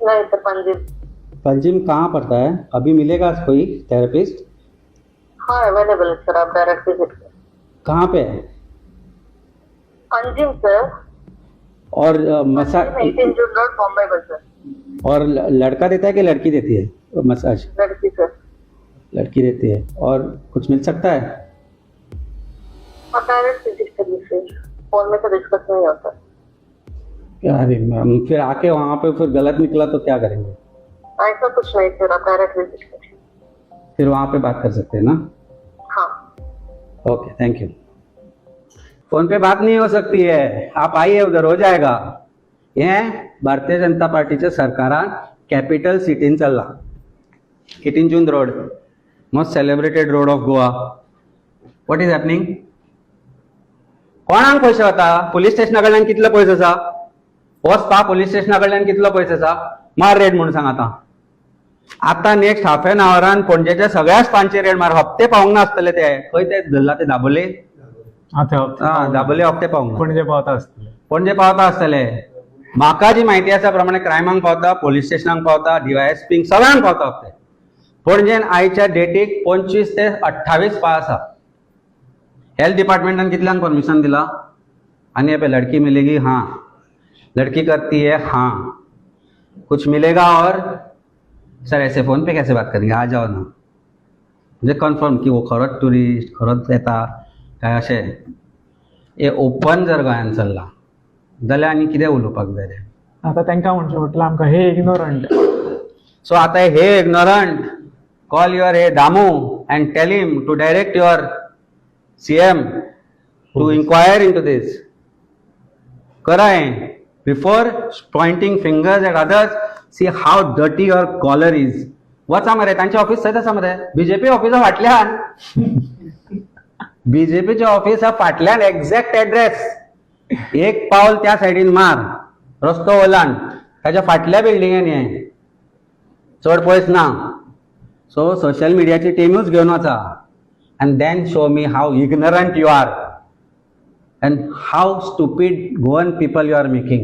नहीं सर, पंजिम। पंजिम कहाँ पड़ता है? अभी मिलेगा कोई थेरेपिस्ट? हाँ, अवेलेबल है सर, आप डायरेक्ट विजिट करें। कहाँ पे है? पंजिम सर। और मसाज? 18 जून रोड, बॉम्बे बाजार। और लड़का देता है कि लड़की देती है मसाज? लड़की सर। लड़की देती है। और कुछ मिल सकता है? आप डायरेक्ट विजिट करिए सर, फोन में तो डिस्कस नहीं होता। अरे मैम, फिर आके वहाँ पे फिर गलत निकला तो क्या करेंगे? ऐसा कुछ नहीं सर, आप डायरेक्ट विजिट करिए। फिर वहाँ पे बात कर सकते हैं ना? हाँ। Okay, thank you. Phone पे बात नहीं हो सकती है, आप आइए उधर, हो जाएगा। हे भारतीय जनता पार्टीच्या सरकारान कॅपिटल सिटीन चल्ला। 18 June Road, most celebrated road of Goa. What is happening? कोणाक पयशे वता? पुलीस स्टेशना कडल्यान कितलो पयस आसा? हो स्पा पुलीस स्टेशना कडल्यान कितलो पयस आसा? मार रेड म्हणून सांग आतां। आतां नेक्स्ट हाफ एन आवरान पणजेच्या सगळ्या स्पांचेर रेड मार। हप्ते पावूंक नासतले ते। खंय ते धरला ते? दाबोले? आतां। हा, दाबोले हप्ते पावूंक ना। पणजे पावता आसतले। पणजे पावता आसतले। म्हाका जी म्हायती आसा प्रमाणे क्रायमांक पावता, पोलीस स्टेशनाक पावता, डीवायएसपींक, सगळ्यांक पावता हप्ते। पणजेन आयच्या डेटीक 25 ते 28 स्पा आसा। हेल्थ डिपार्टमेंटान कितल्यांक परमिशन दिला? आनी हे पळय, लड़की मिलेगी? हाँ। लड़की करती है? हाँ। कुछ मिलेगा? और सर, ऐसे फोन पे कैसे बात करेंगे? आ जाओ ना। म्हणजे कन्फर्म की हो खरोच ट्युरिस्ट खरोच येता काय अशें। हे ओपन जर गोंयान चल्लां जाल्यार आनी कितें उलोवपाक जाय रे? आतां तांकां म्हणचें पडटलें आमकां, हे इग्नोरंट। सो आतां हे इग्नोरंट, कॉल your हे Damu and tell him to direct your CM to inquire into this. करा हें। Before pointing fingers at others, see how dirty your collar is. वचा मरे, तांचे ऑफिस थंयच आसा मरे, बीजेपी ऑफिसा फाटल्यान। बीजेपीच्या ऑफिसा फाटल्यान एक्झॅक्ट एड्रेस। एक पावल त्या सायडीन मार, रस्तो ओलांड, ताच्या फाटल्या बिल्डिंगेन हे, चड पयस ना। सो सोशल मिडियाची टिमूच घेवन वचा and then show me how ignorant you are and how stupid Goan people you are making.